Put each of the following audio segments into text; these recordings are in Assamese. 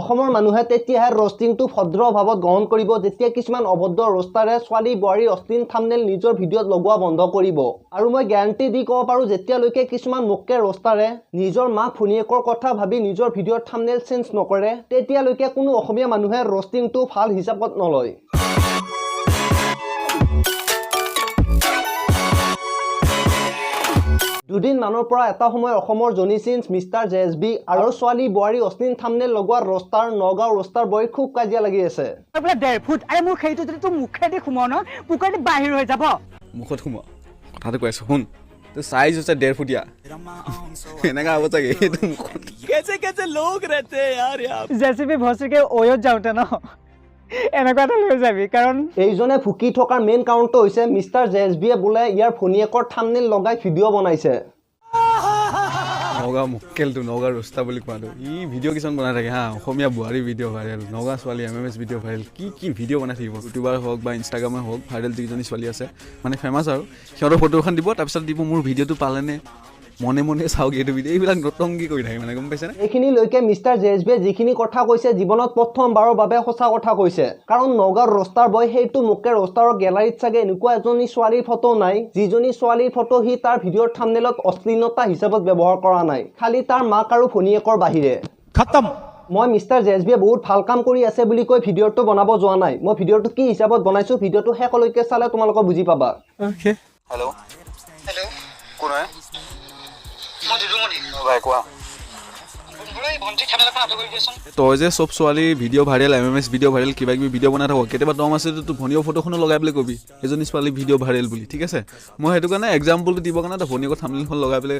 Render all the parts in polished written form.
অসমৰ মানুহে তেতিয়াহে ৰষ্টিংটো ভদ্ৰ ভাৱত গ্ৰহণ কৰিব যেতিয়া কিছুমান অভদ্ৰ ৰষ্টাৰে ছোৱালী বোৱাৰীৰ অশ্লীল থাম্বনেইল নিজৰ ভিডিঅ'ত লগোৱা বন্ধ কৰিব। আৰু মই গেৰাণ্টি দি ক'ব পাৰোঁ, যেতিয়ালৈকে কিছুমান মোকে ৰষ্টাৰে নিজৰ মাক ভনীয়েকৰ কথা ভাবি নিজৰ ভিডিঅ'ৰ থাম্বনেইল চেঞ্জ নকৰে, তেতিয়ালৈকে কোনো অসমীয়া মানুহে ৰষ্টিংটো ভাল হিচাপত নলয়। দুদিনমানৰ পৰা এটা সময় অসমৰ জনী চিন্স, মিষ্টাৰ জেএছবি আৰু ছোৱালী বোৱাৰী অশ্লীল থাম্বনেইল লগোৱা ৰষ্টাৰ নগাঁও ৰষ্টাৰ বয় খুব কাজিয়া লাগি আছে। বোলে 1.5 ফুট, আৰে মোৰ সেইটো যদি তোৰ মুখেদি সোমাও ন, পুকৰদি বাহিৰ হৈ যাব। মুখত সোমোৱা কথাটো কৈ আছোঁ, শুন। তোৰ চাইজ হৈছে 1.5 ফুটীয়া, এনেকা হ'ব চাগে এইটো মুখত। জেচিবি ভচুকে অয়ত যাওঁতে ন এনেকুৱা এটা লৈ যাবি, কাৰণ এইজনে ভুকি থকাৰ মেইন কাৰণটো হৈছে মিষ্টাৰ জেএছবিয়ে বোলে ইয়াৰ ভনীয়েকৰ থাম্বনেইল লগাই ভিডিঅ' বনাইছে। নগাঁও মক্কেলটো, নগাঁও ৰস্তা বুলি কোৱাটো, ই ভিডিঅ' কিছুমান বনাই থাকে হা। অসমীয়া বোৱাৰী ভিডিঅ' ভাইৰেল, নগাঁও ছোৱালী এমএমএছ ভিডিঅ' ভাইৰেল, কি কি ভিডিঅ' বনাই থাকিব। ইউটিউবাৰ হওক বা ইনষ্টাগ্ৰামে হওক, ভাইৰেল যিকেইজনী ছোৱালী আছে, মানে ফেমাছ আৰু সিহঁতৰ ফটো এখন দিব, তাৰপিছত দিব মোৰ ভিডিঅ'টো পালেনে, মনে মনে চাওক এইটো ভিডিঅ'। এইবিলাক নটংকি কৰি থাকে মানে, গম পাইছেনে? এইখিনিলৈকে মিষ্টাৰ জেএছবিয়ে যিখিনি কথা কৈছে, জীৱনত প্ৰথমবাৰৰ বাবে সঁচা কথা কৈছে। কাৰণ নগাঁৱৰ ৰষ্টাৰ বয় সেইটো মোকে ৰষ্টাৰৰ গেলাৰীত চাগে এনেকুৱা এজনী ছোৱালীৰ ফটো নাই, যিজনী ছোৱালীৰ ফটো সি তাৰ ভিডিঅ'ৰ থাম্বনেইলত অশ্লীলতা হিচাপত ব্যৱহাৰ কৰা নাই, খালি তাৰ মাক আৰু ভনীয়েকৰ বাহিৰে। খতম। মই মিষ্টাৰ জেএছবিয়ে বহুত ভাল কাম কৰি আছে বুলি কৈ ভিডিঅ'টো বনাব যোৱা নাই। মই ভিডিঅ'টো কি হিচাপত বনাইছোঁ, ভিডিঅ'টো শেষলৈকে চালে তোমালোকে বুজি পাবা। হেল্ল'। হেল্ল'। কোন হয়? মই দুদুমণি। ভাই, কোৱা। বোলো এই ভণ্টিৰ থানালৈ আঁতৰ কৰি দিয়াচোন। তই যে চব ছোৱালীৰ video' viral, MMS video' viral, কিবা কিবি ভিডিঅ' বনাই থাক, কেতিয়াবা দম আছে তোৰ ভনীয়েকৰ ফটোখনো লগাই পেলাই কবি এজনী ছোৱালী ভিডিঅ' ভাইৰেল বুলি, ঠিক আছে? মই সেইটো কাৰণে এক্সাম্পলটো দিবৰ কাৰণে তাৰ ভনীয়েকৰ থাম্বনেইলখন লগাই পেলাই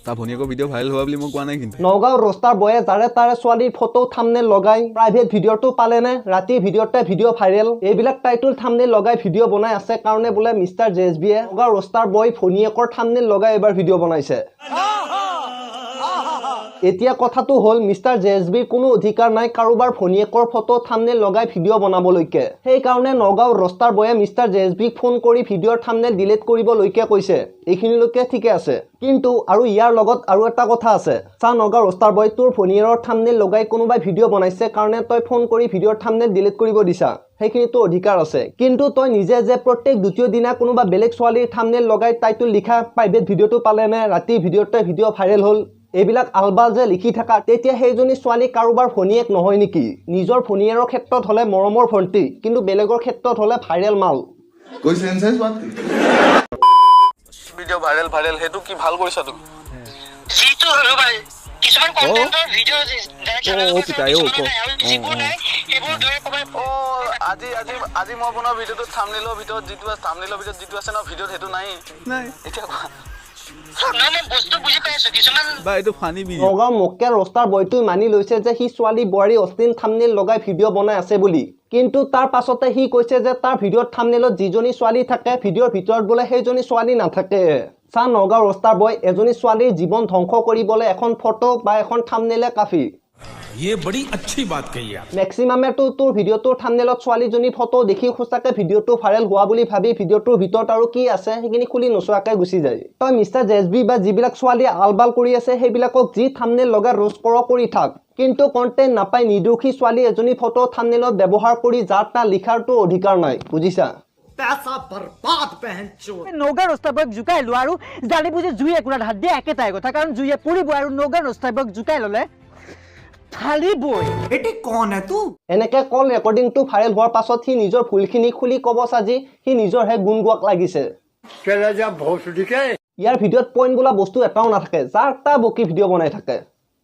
তাৰ ভনীয়েকৰ ভিডিঅ' ভাইৰেল হোৱা বুলি মই কোৱা নাই কিন্তু। নগাঁও ৰষ্টাৰ বয়ে যাৰে তাৰে ছোৱালীৰ ফটো থাম্বনেইল লগাই প্ৰাইভেট ভিডিঅ'টো পালেনে, ৰাতিৰ ভিডিঅ'তে ভিডিঅ' ভাইৰেল, এইবিলাক টাইটল থাম্বনেইল লগাই ভিডিঅ' বনাই আছে কাৰণে বোলে মিষ্টাৰ জেএছবিয়ে নগাঁও ৰষ্টাৰ বয় ভনীয়েকৰ থাম্বনেইল লগাই এইবাৰ ভিডিঅ' বনাইছে। এতিয়া কথাটো হ'ল, মিষ্টাৰ জেএছবিৰ কোনো অধিকাৰ নাই কাৰোবাৰ ভনীয়েকৰ ফটো থাম্বনেইল লগাই ভিডিঅ' বনাবলৈকে। সেইকাৰণে নগাঁও ৰষ্টাৰ বয়ে মিষ্টাৰ জেএছবিক ফোন কৰি ভিডিঅ'ৰ থাম্বনেইল ডিলিট কৰিবলৈকে কৈছে। এইখিনিলৈকে ঠিকে আছে, কিন্তু আৰু ইয়াৰ লগত আৰু এটা কথা আছে। চা নগাঁও ৰষ্টাৰ বয়, তোৰ ভনীয়েৰৰ থাম্বনেইল লগাই কোনোবাই ভিডিঅ' বনাইছে কাৰণে তই ফোন কৰি ভিডিঅ'ৰ থাম্বনেইল ডিলিট কৰিব দিছা, সেইখিনিতো অধিকাৰ আছে। কিন্তু তই নিজে যে প্ৰত্যেক দ্বিতীয় দিনা কোনোবা বেলেগ ছোৱালীৰ থাম্বনেইল লগাই টাইটোল লিখা প্ৰাইভেট ভিডিঅ'টো পালেনে, ৰাতি ভিডিঅ'তে ভিডিঅ' ভাইৰেল হ'ল, এইবিলাক আলবাল যে লিখি থাকা, তেতিয়া সেইজনী ছোৱালী কাৰোবাৰ ভনীয়েক নহয় নেকি? নিজৰ ভনীয়েৰৰ ক্ষেত্ৰত হ'লে মৰমৰ ভণ্টি, কিন্তু বেলেগৰ ক্ষেত্ৰত হ'লে ভাইৰেল মাল। कोई सेंस है इस बात की? ভিডিঅ' ভাইৰেল ভাইৰেল, সেইটো কি ভাল কৰিছা তুমি? যিটো হ'লো ভাই, কিছুমান কণ্টেণ্টৰ ভিডিঅ' পিতাই, অ, ক। যিবোৰ নাই সেইবোৰ দৰে ক'ৰবাত। অ' আজি আজি আজি মই বনোৱা ভিডিঅ'টোত থাম্বনেইলৰ ভিতৰত যিটো আছে, থাম্বনেইলৰ ভিতৰত যিটো আছে ন, ভিডিঅ'ত সেইটো নাই। নাই, এতিয়া কোৱা। নাই নাই, বস্তু বুজি পাইছো কিছুমান। বা এইটো ফানি ভিডিঅ'। নগাঁও মক্কেল ৰষ্টাৰ বয়টোই মানি লৈছে যে সি ছোৱালী বোৱাৰী অশ্লীল থাম্বনেইল লগাই ভিডিঅ' বনাই আছে বুলি। কিন্তু তাৰ পাছতে সি কৈছে যে তাৰ ভিডিঅ'ৰ থাম্বনেইলত যিজনী ছোৱালী থাকে, ভিডিঅ'ৰ ভিতৰত বোলে সেইজনী ছোৱালী নাথাকে। চা নগাঁও ৰষ্টাৰ বয়, এজনী ছোৱালীৰ জীৱন ধ্বংস কৰিবলৈ এখন ফটো বা এখন থাম্বনেইলে কাফি। ये बड़ी अच्छी बात कही आप। মেক্সিমামেতো তোৰ ভিডিঅ'টোৰ থাম্বনেইলত ছোৱালীজনী ফটো দেখি সঁচাকে ভিডিঅ'টো ভাইৰেল হোৱা বুলি ভাবি ভিডিঅ'টোৰ ভিতৰত আৰু কি আছে সেইখিনি খুলি নোচোৱাকে গুচি যায়। তই মিষ্টাৰ জেএছবি বা যিবিলাক ছোৱালীয়ে আলবাল কৰি আছে, সেইবিলাকক যি থাম্বনেইল লগাই ৰোষ্ট কৰ কৰি থাক, কিন্তু কণ্টেণ্ট নাপাই নিৰ্দোষী ছোৱালী এজনী ফটো থাম্বনেইলত ব্যৱহাৰ কৰি যাৰ তাৰ লিখাৰতো অধিকাৰ নাই, বুজিছা? নগাঁও ৰস্তাবোৰক জোকাই লোৱা আৰু জানি বুজি জুই একুৰাত হাত দিয়া একেটাই কথা, কাৰণ জুইয়ে পুৰিব আৰু নগাঁও ৰস্তাবোৰক জোকাই ল'লে ফালিবই। এনেকে কল ৰেকৰ্ডিংটো ভাইৰেল হোৱাৰ পাছত সি নিজৰ ভুলখিনি খুলি ক'ব সাজি সি নিজৰহে গুণ গোৱাক লাগিছে। ইয়াৰ ভিডিঅ'ত পইণ্ট বোলা বস্তু এটাও নাথাকে, যাৰ তাৰ বকি ভিডিঅ' বনাই থাকে।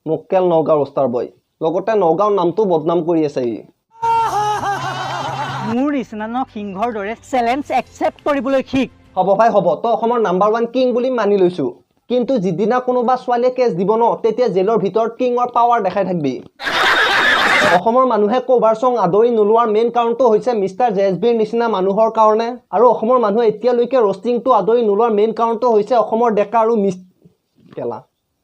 মোকেল নগাঁও ৰষ্টাৰ বয়, লগতে নগাঁৱৰ নামটো বদনাম কৰি আছে ই। মোৰ নিচিনা ন সিংহৰ দৰে চেলেঞ্জ একচেপ্ট কৰিবলৈ শিক। হ'ব ভাই হ'ব, তই অসমৰ নাম্বাৰ 1 কিং বুলি মানি লৈছো, কিন্তু যিদিনা কোনোবা ছোৱালীয়ে কেছ দিব ন, তেতিয়া জেলৰ ভিতৰত কিঙৰ পাৱাৰ দেখাই থাকবি। অসমৰ মানুহে কভাৰ চং আদৰি নোলোৱাৰ মেইন কাৰণটো হৈছে মিষ্টাৰ জেএছবিৰ নিচিনা মানুহৰ কাৰণে। আৰু অসমৰ মানুহে এতিয়ালৈকে ৰষ্টিংটো আদৰি নোলোৱাৰ মেইন কাৰণটো হৈছে অসমৰ ডেকা আৰু মিছ কেলা।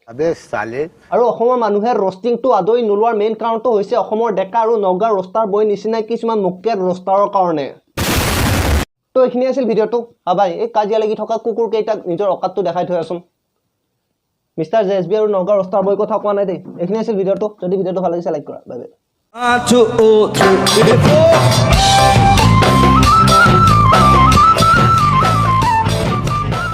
अबे साले। আৰু অসমৰ মানুহে ৰষ্টিংটো আদৰি নোলোৱাৰ মেইন কাৰণটো হৈছে অসমৰ ডেকা আৰু নগাঁও ৰষ্টাৰ বয় নিচিনা কিছুমান মোকেল ৰষ্টাৰৰ কাৰণে। তো এইখিনি আছিল ভিডিঅ'টো। হা ভাই, এই কাজিয়া লাগি থকা কুকুৰ কেইটাক নিজৰ অকাতটো দেখাই থৈ আছোন। মিষ্টাৰ জেএছবি আৰু নগাঁও ৰষ্টাৰ বয় কথা কোৱা নাই দেই। এইখিনি আছিল ভিডিঅ'টো। যদি ভিডিঅ'টো ভাল লাগিছে, লাইক কৰা। Bye bye. 1, 2, 3, 4.